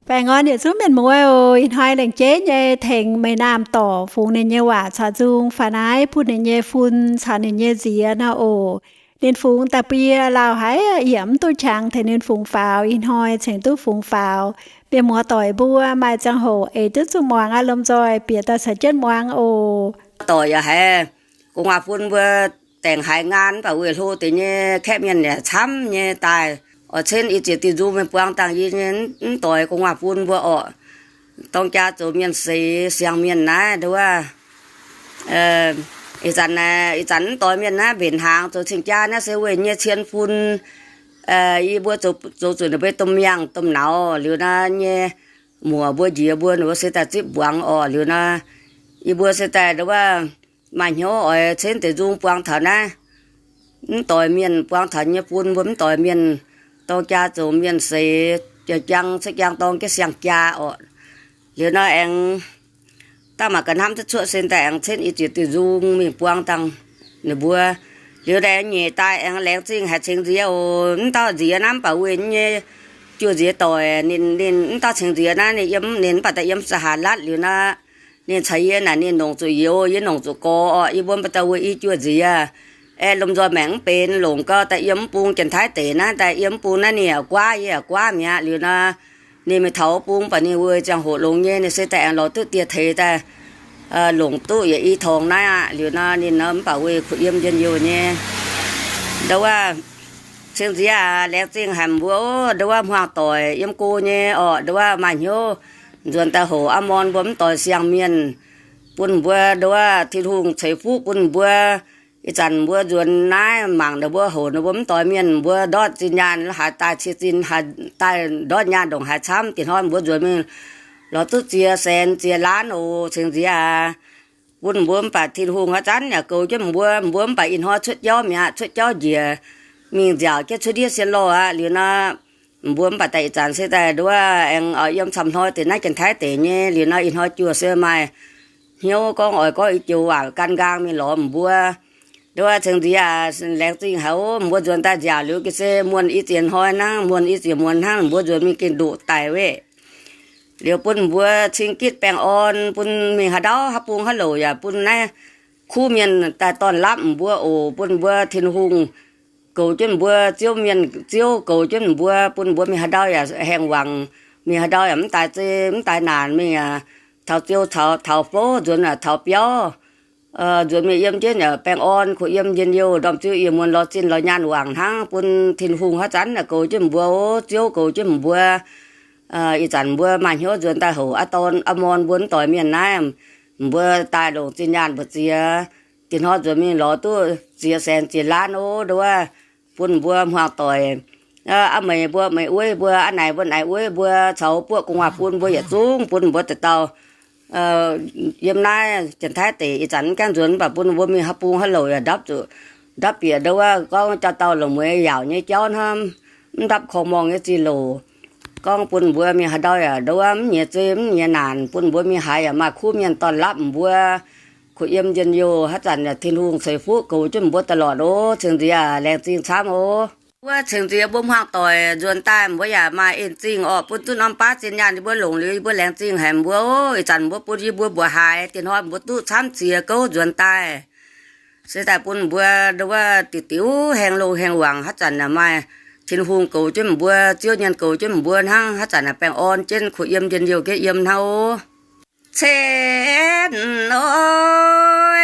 Baengh orn yietc zungv mienh muoz oc. Ih hnoi lengc jeiv nyei tengx meih naamh dorc fungx ninh nyei waac caux nzung faaux naaiv bun ninh nyei fun caux ninh nyei nziex nor oc. Ninh fungx da'bie lauh haic, yie mv duqv qangx tengx ninh fungx faaux. Ih hnoi cingx duqv fungx faaux. Mienh muoz doic mbuo maaih ziangh hoc eix duqv zuqc muangx aqv, lomh nzoih bieqc daaih caux jienv muangx oc. Doic yaac haiz gu'nguaaz-fun mbuo daengx haiz ngaan, mv baac weic hlo deix nyei kaeqv mienh yaac camv nyei daaih. Oix cenv i ziex diuh nzung mingh buang dangh yie nyei mv doic gu'nguaaz-fun mbuo orqc. Dorng jaa zoux mienh seix siang-mienh naaiv nduov. Ih zanc, ih zanc mv doix mienh naaiv mbenc hnaangx zoux cing-jaa naaiv se weic nyei cien fun. Yie mbuo zoux zuqc ninh mbuo domh miangh domh nauz liuz naaiv nyei muoc mbuo njiec mbuo, ninh mbuo se daaih zipv mbuangz orqc. Liuz naaiv yie mbuo se daaih nduov maaih hnyouv oix cenv deix nzung buang taux naaiv mv doix mienh, buang taux nyei fun mbuo mv doix mienh, dorng jaa zoux mienh seix, jang cuotv jang dorng jienv siang-jaa orqc. Liuz naaiv aengx dangh mangc gaax hnamv cuotv cuotv sen daaih aengx cenv i ziex diuh nzung mingh buang dangh ninh mbuo. Liuz naaiv nyeic daaih aengx laengz zingh haiz cengx nziex oc. Mv dauh nziex naaiv mv baac weic nyei juoz nziex doic, ninh, ninh mv dauh cengx nziex naaiv ninh yiem, ninh mv baac daaih yiem Sahaalatv liuz naaiv. Ninh caux yie naaic ninh longc zuqc youz, yie longc zuqc gorx orqc. Yie mbuo mv baac daaih weic i juoz nziex aeqv, lomh nzoih maengc mv benx, longc gau daaih yiem mv bung Janx-Taiv deic naaiv, daaih yiem mv bung naaiv ninh yaac guaav, yie yaac guaav mi'aqv. Liuz naaiv ninh mingh taux wuov bung baac ninh weic ziangh hoc longx nyei, ninh se daaih aengx lorz duqv dieh teix daaih longc duqv yietc i torngx naaiv aqv. Liuz nor ninh mv baac weic kuh yiem njien-youh nyei. Nduov, ceng nziex aac, laengz zingh haic mbuo oc. Nduov, hmuangx doic yiem go nyei orqc, nduov maaih hnyouv nzuonx daaih hoc aav morn mbuo mv doix siang-mienh, bun mbuo nduov Tin-Hungh ceix fuqv bun mbuo. Ih zanc mbuo nzuonx naaiv mangc ninh mbuo hoc ninh mbuo mv doix mienh, mbuo ndortv zinh nyaanh haaix daaih cie zinh, haaix daaih ndortv nyaanh ndongc haaix camv. Dinh hnoi mbuo nzuonx mingh lorz duqv ziex saenx ziex laanv oc, ceng nziex aac. Bun mbuo mv baac Tin-Hungh haaix zanc yaac goux jienv mbuo. Mbuo mv baac ih hnoi cuotv jauv mi'aqv, cuotv jauv njiec mingh nziaauc jienv cuotv ndiev sien loh aqv. Liuz nor mbuo mv baac daaih ih zanc se daaih nduov aengx oix yiem camv hnoi deix naaiv Janx-Taiv deic nyei. Liuz nor ih hnoi juoh se maaih hnyouv gorngv oix gorngv i joux waac gan nqaang mingh lorz mbuo. Nduov ceng nziex aac, laengz zingh haic oc. Mbuo nzuonx daaih nziaauc liuz ga'sie muonh i ziex hnoi hnangv, muonh i ziex muonz hnangv, mbuo nzuonx mingh gengh ndoqc daic weqv. Liuz bun mbuo cing gitv baengh orn, bun mingh haaix ndau haaix bung haaix louc yaac bun naaiv kuv mienh daaih dorn lapv mbuo oc. Bun mbuo Tin-Hungh goux jienv mbuo, Ziouv mienh, Ziouv goux jienv mbuo, bun mbuo mingh haaix ndau yaac haengh wangc, mingh haaix ndau yaac mv daaih zei mv daaih naanc, mingh taux ziou taux fouv, nzuonx taux biauv, nzuonx mingh yiem jienv yaac baengh orn, kuh yiem njien-youh, ndorm ziouv ih muonz lorz zinh lorz nyaanh wangc hnangv. Bun Tin-Hungh haaix zanc yaac goux jienv mbuo oc. Ziouv goux jienv mbuo. Ih zanc mbuo maaih hnyouv nzuonx daaih hoc aav dorn aav morn mbuo mv doix mienh naaiv, mbuo daaih longc zinh nyaanh mbu'ziex. Dinh hnoi nzuonx mingh lorz duqv ziex saenx ziex laanv oc. Nduov, bun mbuo hmuangx doic, aav meix mbuo meix wueiv mbuo, aav naaic mbuo naaic wueiv mbuo, caux buoqv gu'nguaaz-fun mbuo yietc zungv bun mbuo dauh dauh yiem naaiv Janx-Taiv deic ih zanc mv gaengh nzuonx, mv baac bun mbuo mingh haaix bung haaix louc yaac ndapv zuqc, ndapv bieqc nduov gorngv jauv-dauh longc mueiz yaauc nyei jauv hnamv, mv ndapv korng-morngh nyei zinh loc. Gorngv bun mbuo mingh haaix ndau yaac nduov mv nyiex zei mv nyiex naanc, bun mbuo mingh haaix yaac maaih kuv mienh dorn lapv mbuo, kuh yiem njien-youh. Haaix zanc yaac Tin-Hungh ceix fuqv goux jienv mbuo daaih lorqc oc. Ceng nziex laengz zingh camv oc. Wuov ceng nziex mbuo hmuangx doic nzuonx daaih mbuo yaac maaih en zingh orqc, bun duqv norm baav zinh nyaanh yie mbuo longc liuz yie mbuo laengz zingh haic mbuo oc. Ih zanc mbuo bun yie mbuo mbuoqc haaix, dinh hnoi mbuo duqv camv ziex gouv nzuonx daaih. Se daaih bun mbuo nduov diuc diuc haengh longh haengh wangc, haaix zanc yaac maaih Tin-Hungh goux jienv mbuo, Ziouv Nyei goux jienv mbuo hnangv. Haaix zanc yaac baengh orn jienv, kuh yiem njien-youh jienv yiem hnangv oc. Cen oc,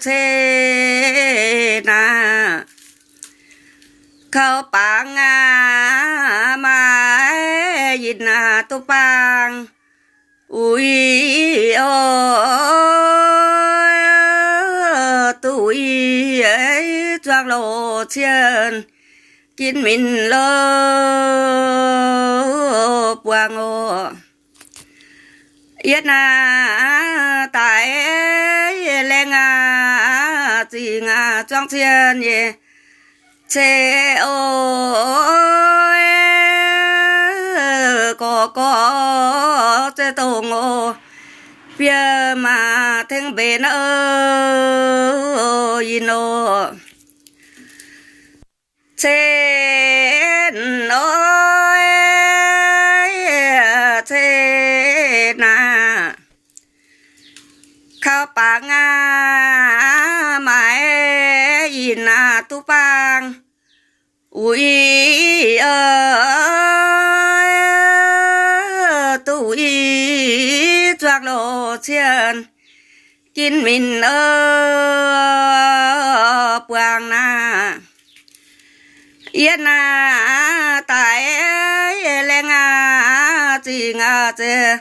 cen aac, kaux baang aac, maaih yinh aac duqv baang uix oc, duqv uix zuangx loz cien ginv minc loz buangh oc. Yietv aac, daaih laengz aac, zingh aac, zuangx cien yie ceix oc, gorx gorx zeiv dongh oc, fiev maac tengx mbenc oc, yinh oc. Cen oc, duqv bang, wuov i, duqv wuov i zuangx loz cien, ginv minc buangh naaiv. Yie naaiv daaih laengz aqv, zingh aqv, zeiz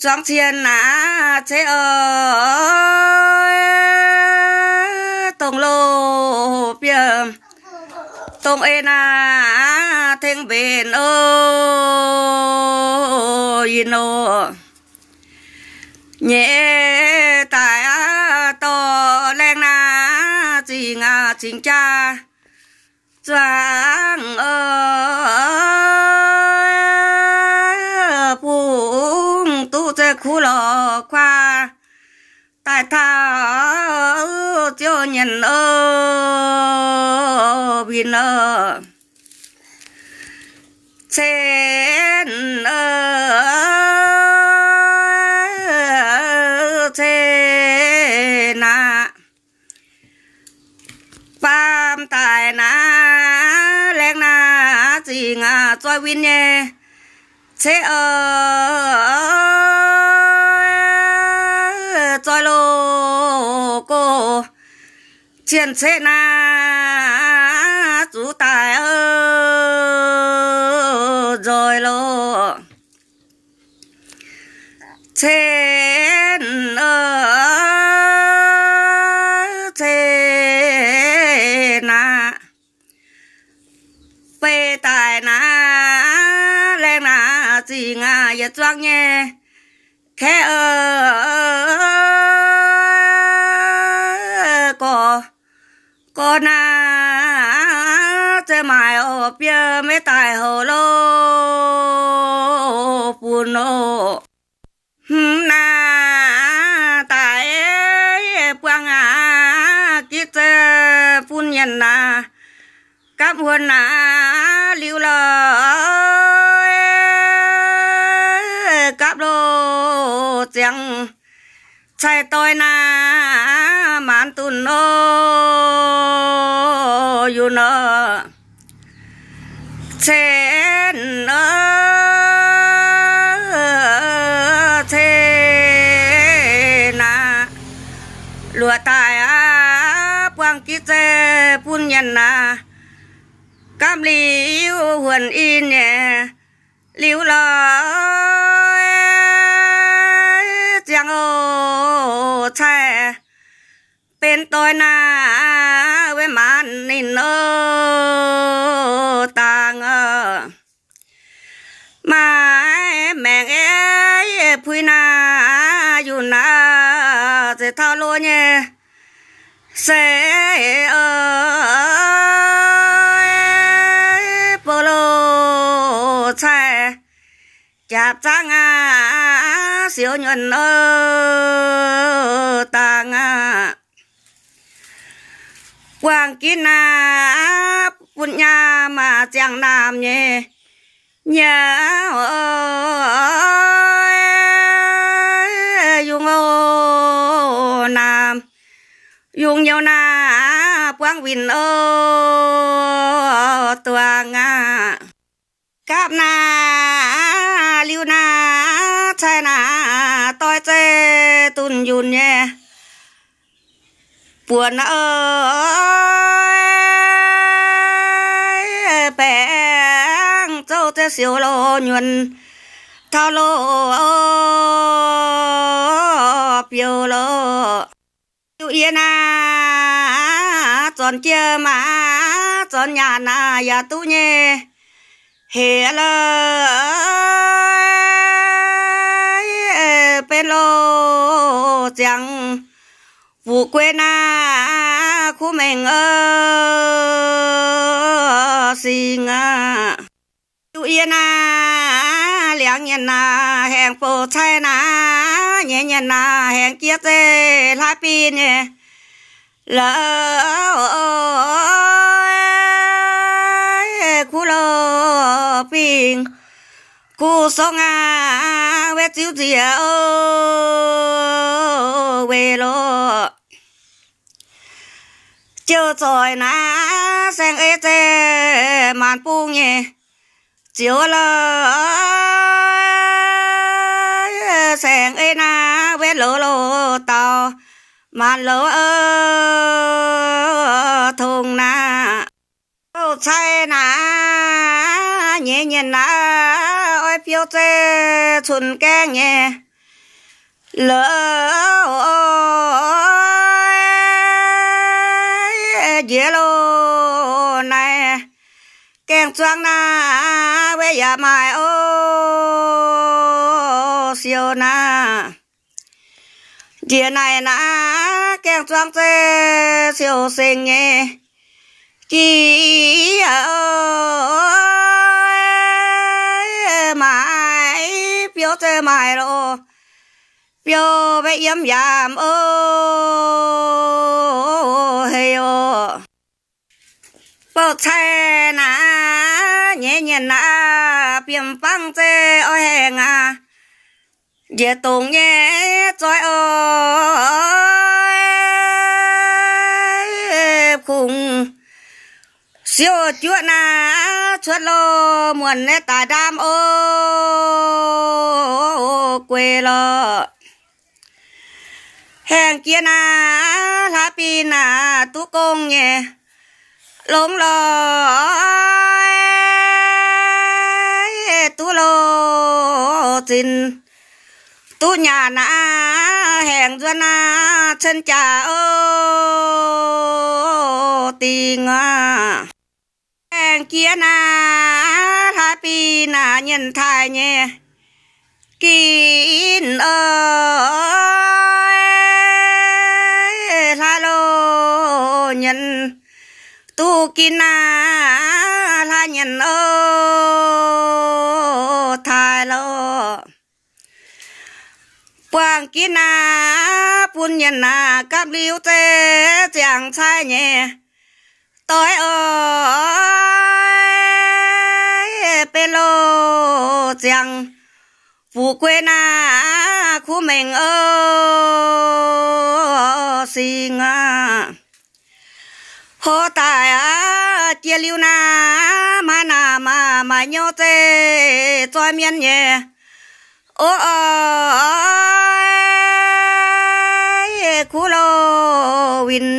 zuangx cien naaiv ceix oc, dongh loz bieqc, dongh ei naaiv tengx mbenc oc, yinh oc. Nyei daaih aqv, dorh laengz naaiv zingh aqv, cingx jaa zuangx oc, bungx duqv zeiv kuv lorz kuaah daaih taux ziouv nyienh oc, winh oc. Cen, cen aqv. Baamh daaih naaiv, laengz naaiv zingh aqv, zoih winh nyei ceix oc, zoih loz gox cien ceix naaiv zuqc daaih oc, nzoih loz cen, cen aqv. Beiv daaih naaiv, laengz naaiv zingh aqv, yietc zuangx nyei kaeqv oc, gorx, gorx naaiv zeiz maaic oc, bieqc maiv daaih houc loh bun oc. Hmz naaiv daaih buangh aqv, gitv zeiv bun nyanc naaiv, gapv huon naaiv liuz lorh, gapv loh ziangx cai doix naaiv maanc dunh oc, yunc oc. Cen, cen aqv. Luoqc daaih aqv, buangh gitv zeiv bun nyanc aqv, gapv liuz huon in nyei liuz lorh ziangx oc, cai benx doix naaiv weic maanc ninh oc, dangx oc. Maaih maengc ei puix naaiv, yunc naaiv zeiz taux loh nyei se oc, bou loh cai jaapc zaangv aqv, siou nyuonh oc, dangx aqv. Buangh gitv naaiv bun nyaam maac ziangh naamh nyei nyei oc, yungz oc, naamh yungz nyouz naaiv buangv winh oc, duangx aqv. Gapv naaiv liuz naaiv cai naaiv doix zeiv dunh yunh nyei buonc oc, baengc zouv zeiv siou loh nyuonh taux loh biouv loh. Liuz yie naaiv zornc jiem aqv, zornc nyaanh aqv, yaac duqv nyei hec lorh, benx loh ziangx fuqv guei naaiv kuv mengh oc, singx aqv. Liuz yie naaiv liangx nyanc naaiv, haengx bouh cai naaiv nyei nyanc naaiv, haengx jiex zeiv hlaaix bin nyei lorh, kuv loh bingh kuv songx aqv, weic ziux nziex oc, weic loh Ziouc zoic naaiv saeng-eix zeiv maanc bung nyei ziouc lorz saeng-eix naaiv wetv loz loz dauh maanc loz tongx naaiv. Bouh cai naaiv nyeiz nyienh naaiv oix biouv zeiv cun-gaengv nyei lorz njiec loh naaiv gaeng-zuangv naaiv weic yaac maaih o siou naaiv. Njiec naaic naaiv gaeng-zuangv zeiv siou seng nyei jiex maaiz biouv zeiv maaih loh biouv weic yiem yaamv o hei o. Bouh cai naaiv nyeiz nyienh naaiv biem bangv zeiv oix haengh aqv. Njiec dongc nyei zoih oix kungx siou juoqv naaiv cuotv loh muonc naaiv daaih ndaamv o guei lorh. Haengh jiex naaiv hlaax bin naaiv duqv gong nyei longx lorh, duqv loh zinh duqv nyaanh naaiv haengh nzuonx naaiv cen jaax o dingh aqv. Haengh jiex naaiv hlaax bin naaiv nyienh taaih nyei ginv o hlaax loh nyienh duqv ginv naaiv hlaax nyienh o taaih lorh. Buangh ginv naaiv bun nyienh naaiv gapv liuz zeiv ziangh cai nyei doix o benx loh ziangh fuqv guei naaiv kuv mengh o singx aqv. Hov daaih aqv jiex liuz naaiv maaih naamh maaih nyouz zeiv zoih mienh nyei o kuv loh winh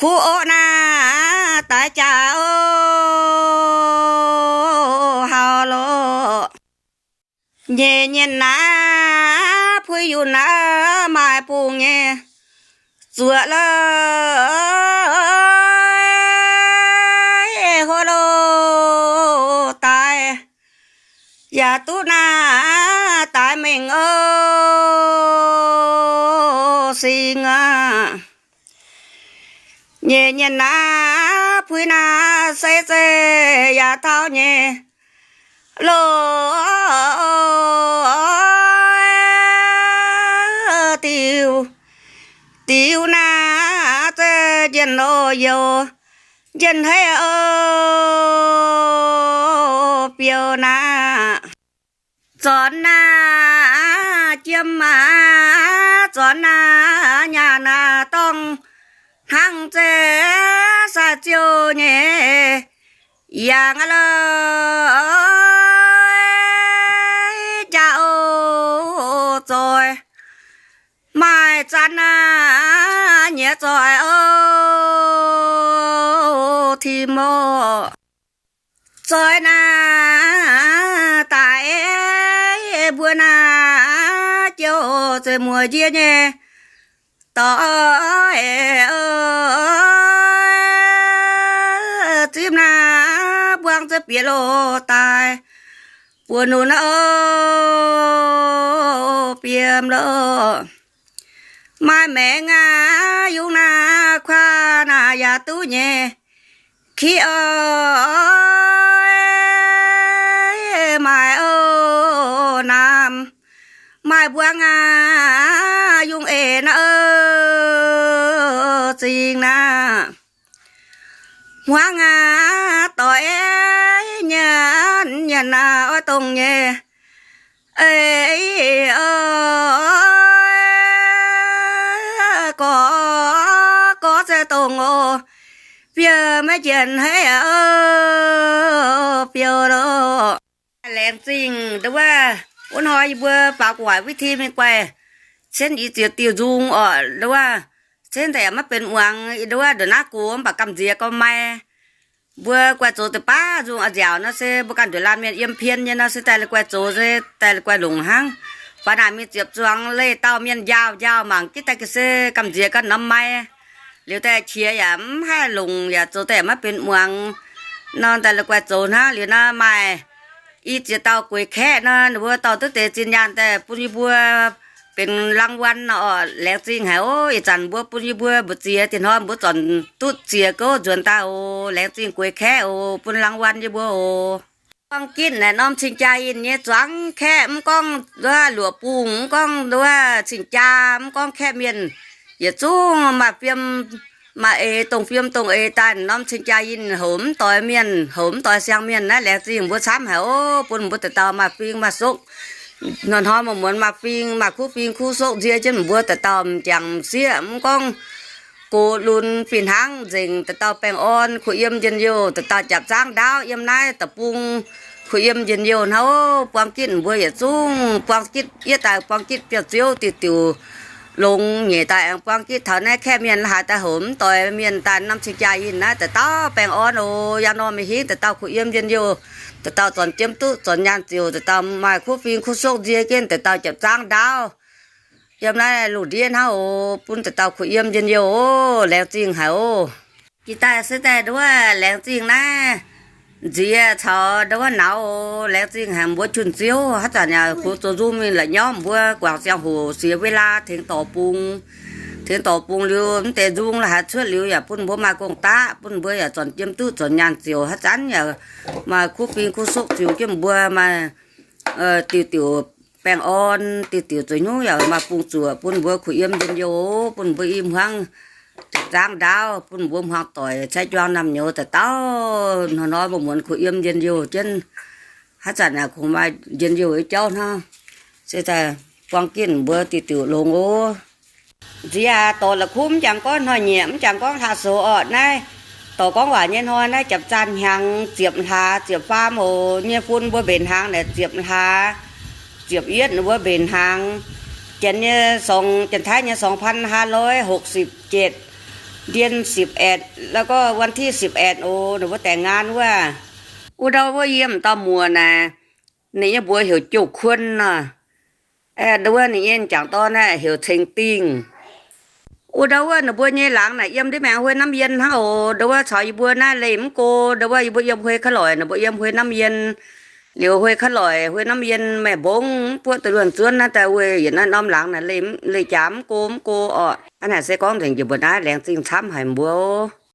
kuv oqv naaiv daaih jaax o hauh loh. Nyeic nyienh naaiv puix yunh naaiv maaih bungx nyei zuoqc lorh hov loh daaih yaac duqv naaiv daaih mengh o singx aqv. Nyeic nyienh naaiv puix naaiv seix zeiv yaac taux nyei loh diuh, diuh naaiv zeiv njien-youh, njien-heiv o biouv naaiv. Zornx naaiv jiem aqv, zornx naaiv nyaanh naaiv dorngh hnangv zeiv sai-ziouh nyei yangh aqv lorh jaax o zoih. Maaih zanc naaiv nyiex zoih o tim o. Zoih naaiv daaih mbuo naaiv jouh zeiv muoz-njie nyei dorh zipv naaiv mbuangv zeiv bieqc loh daaih buoz-nunc o biem loh. Maaih maengx aqv, yungz naaiv kuav naaiv yaac duqv nyei. Kiv o, maaih o naamh, maaih mbuangv aqv, yungz eix naaiv o zingx naaiv. Hmuangv aqv, doix nyanc nyanc aqv, oix dongh nyei eix o, gorx gorx se dongh Ong o, biouv maiv jien haiv o, biouv lorqc. Laengz zingh ndau wuov, wuov hnoi yie mbuo faaux gu'nguaaic วิทยุ mingh guaih, cien i ziex diuh nzung orqc, ndau wuov, cien daaih yaac maiv benx muangx, ndau wuov ndongc naaiv gox mv baac gamh nziex gorngv maaih. Mbuo guaih zoux deix baav nzung a'nziaauc nor se mbuo ganh nduqc laanh mienh yiem pien nyei nor se daaih la'guaih zoux se daaih la'guaih longc hnangv. Baac naaic mingh ziepc zuangx leih dauh mienh njaaux njaaux mangc gitv daaih ga'sie gamh nziex ganh norm maaih. Liuz daaih qiex yaac mv haih longc yaac zoux daaih yaac maiv benx muangx. Nor daaih la'guaih zoux hnangv liuz nor maaih i ziex dauh gueix kaeqv nor, ninh mbuo dorh duqv deix zinh nyaanh daaih bun yie mbuo benx รางวัล nor orqc. Laengz zingh haic oc. Ih zanc mbuo bun yie mbuo mbu'ziex, diex hnoi mbuo zornc duqv ziex gouv nzuonx daaih oc. Laengz zingh gueix kaeqv oc, bun รางวัล yie mbuo oc. Buangh gitv naaic norm cing-jaa yinh nyei zuangx kaeqv, mv gorngv nduov luoqc bungh, mv gorngv nduov cing-jaa, mv gorngv kaeqv mienh, yietc zungv maaih fiem maaih eix, dongh fiem dongh eix daaih norm cing-jaa yinh houc mv doix mienh, houc mv doix siang mienh naaiv. Laengz zingh mbuo camv haic oc. Bun mbuo dauh dauh maaih fing maaih sokv, hnoi-hnoi muonz-muonz maaih fing, maaih kuv fing kuv sokv nzie jienv mbuo dauh dauh m'jangc m'sieqv, mv gorngv gox lunx fih hnangv nzengc, dauh dauh baengh orn, kuh yiem njien-youh, dauh dauh japc zaangv ndaauv yiem naaiv deic-bung, kuh yiem njien-youh hnangv oc. Buangh gitv mbuo yietc zungv buangh gitv, yie daaih buangh gitv biauv-ziouv diuc diuc longx nyeic daaih aengx buangh gitv taux naaiv kaeqv mienh la'haaix daaih houc mv doix mienh daaih norm cing-jaa yinh naaiv dauh dauh baengh orn oc. Yangh nor mingh hingv dauh dauh kuh yiem njien-youh, dauh dauh zornc jiem duqv zornc nyaanh ziouc, dauh dauh maaih kuv fing kuv sokv nzie jienv, dauh dauh japc zaangv ndaauv yiem naaiv lungh ndiev hnangv oc. Bun dauh dauh kuh yiem njien-youh oc. Laengz zingh haic oc. Jiex daaih se daaih nduov laengz zingh naaiv nziex caux nduov nauz oc. Laengz zingh haic mbuo junh ziouv haaix zanc yaac gox zoux nzung mingh la'nyauv mbuo guangc ziangh hoc siex เวลา tengx dorc bung. Tengx dorc bung liuz mv deix nzung la'haaix cuotv liuz yaac bun mbuo maaih gong-daqv, bun mbuo yaac zornc jiem duqv zornc nyaanh ziouc, haaix zanc yaac maaih kuv fing kuv sokv ziouc jienv mbuo maaih diuc diuc baengh orn, diuc diuc zueiz hnyouv yaac maaih bung zuoqc, bun mbuo kuh yiem njien-youh, bun mbuo i hmuangv japc zaangv ndaauv, bun mbuo hmuangv doic cai juang naamh nyouz dauh dauh hnoi-hnoi muonz-muonz kuh yiem njien-youh jienv. Haaix zanc yaac kungx maaih njien-youh jauv hnangv. Se daaih buangh gitv mbuo diuc diuc longx oc. Nziex aac, dorc la'kuv mv jangx gorngv hnoi-nyieqc, mv jangx gorngv hlaax-soux orqc. Naaiv dorc gorngv waac nyei hnoi naaiv japc zaanh hnyangx ziepc hlaax ziepc faam oc. Nyei fun mbuo mbenc hnaangx naaic ziepc hlaax ziepc yietv, ninh mbuo mbenc hnaangx. Janx nyei, Janx-Taiv nyei สองพันห้าร้อยหกสิบเจ็ด เดือนสิบเอ็ด แล้วก็วันที่สิบเอ็ด oc, ninh mbuo แต่งงาน wuov. Wuov ndau wuov yiem dauh muoc naaic, ninh nyei mbuox heuc Jouv Kuon nor. Ndau wuov ninh nyei m'jangc dorn naaiv heuc Ceng Dingh. Wuov ndau wuov ninh mbuo nyei laangz naaic yiem ndiev maengx Huei Namv Yien hnangv oc. Ndau wuov caux yie mbuo naaiv leih mv go. Ndau wuov yie mbuo yiem Huei Ka'loic, ninh mbuo yiem Huei Namv Yien. Liuz Huei Ka'loic, Huei Namv Yien, Maengh Mbong, mv buoqv duqv luonh zuonv naaiv daaih weih yietc naaiv norm laangz naaic leih, leih jaax mv go mv go orqc. Hnangv naaic se gorngv nzengc njiec mbuo naaiv, laengz zingh camv haic mbuo oc.